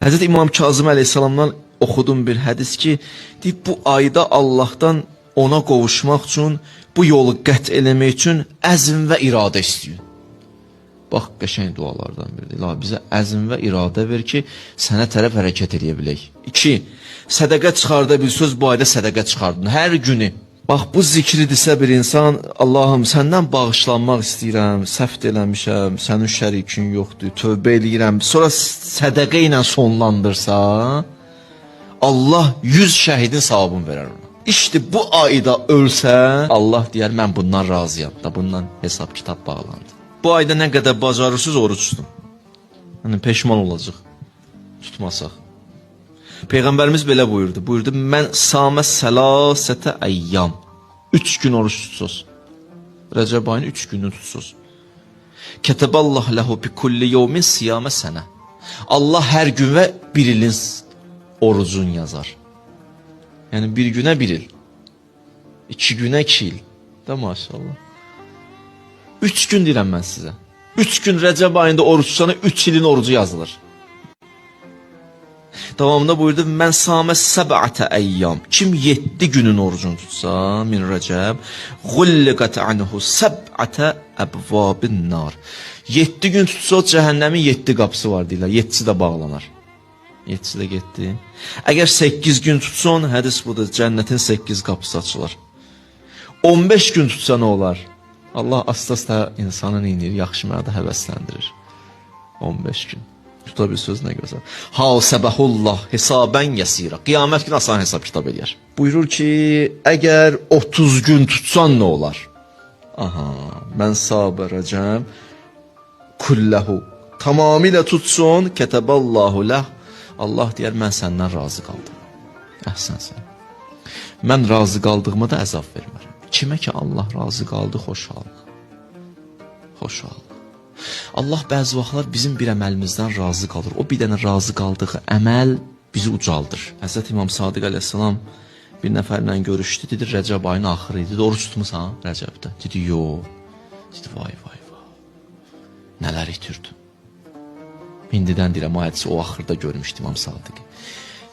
Həzrət İmam Kazım əleyhissalamdan oxudum bir hədis ki, deyib bu ayda Allahdan ona qovuşmaq üçün, bu yolu qət eləmək üçün əzm və iradə istəyin. Bax, qəşəng dualardan biridir. İlahi, bizə əzm və iradə ver ki, sənə tərəf hərəkət eləyə bilək. 2. Sədəqə çıxarda bilsöz, bu ayda sədəqə çıxardın. Hər günü. Bax, bu zikri desə bir insan, Allahım, səndən bağışlanmaq istəyirəm, səhv eləmişəm, sənin şərikin yoxdur, tövbə eləyirəm. Sonra sədəqə ilə sonlandırsa, Allah 100 şəhidin savabını verər ona. İşte bu ayda ölsə, Allah deyər, mən bundan razıyam. Da bundan hesab kitab bağlandı. Bu ayda nə qədər bacarırsınız oruç tutun. Yəni peşman olacaq tutmasaq. Peyğəmbərimiz belə buyurdu. Buyurdu: "Mən samə səlasətə əyyam." 3 gün oruç tutsuz. Rəcəb ayının 3 gününü tutsuz. Kətəballah lehu bi kulli yevmin siyamə sənə. Allah hər gün və bir ilin orucun yazar. Yəni bir günə bir il. 2 günə 2 il. Da maşallah. 3 gün deyirəm mən sizə. 3 gün Rəcəb ayında oruç tutsana 3 ilin orucu yazılır. Davamında buyurdu: "Mən samə səb'ətə əyyam." Kim 7 günün orucunu tutsa, min Rəcəb, "Ğulliqat anhu səb'ətə əbvabin nar." 7 gün tutsa cəhənnəmin 7 qapısı var deyirlər. 7-si də bağlanar. 7-si də getdi. Əgər 8 gün tutsan, hədis budur, cənnətin 8 qapısı açılar. 15 gün tutsa nə olar? Allah asta-asta insanı neynir? Yaxşı mənada həvəsləndirir. 15 gün. Tuta bir söz nə gözəl. Hasəbəhullah hesabən yəsira. Qiyamət günü asan hesab kitab eləyər. Buyurur ki, əgər 30 gün tutsan nə olar? Aha, mən sabərəcəm kulləhu. Tamamilə tutsun, kətəballahu ləh. Allah deyər, mən səndən razı qaldım. Əhsən sən. Mən razı qaldığıma da əzab vermərəm. Kimə ki Allah razı qaldı, xoşhallıq. Xoşhallıq. Allah bəzi vaxtlar bizim bir əməlimizdən razı qalır. O bir dənə razı qaldığı əməl bizi ucaldır. Həzrət İmam Sadiq əleyhissalam bir nəfərlə görüşdü. Dedi, Rəcəb ayının axırı idi. Dedi, oruç tutmusan Rəcəbdə? Dedi, yox. Dedi, vay vay vay. Nələr itirdim. İndidən deyirəm, o hədisi o axırda görmüşdü İmam Sadiqi.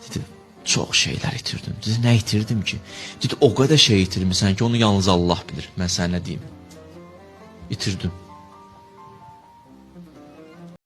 Dedi, çox şeylər itirdim. Dedi, nə itirdim ki? Dedi, o qədər şey itirmisən ki, onu yalnız Allah bilir. Mən sənə nə deyim? İtirdim.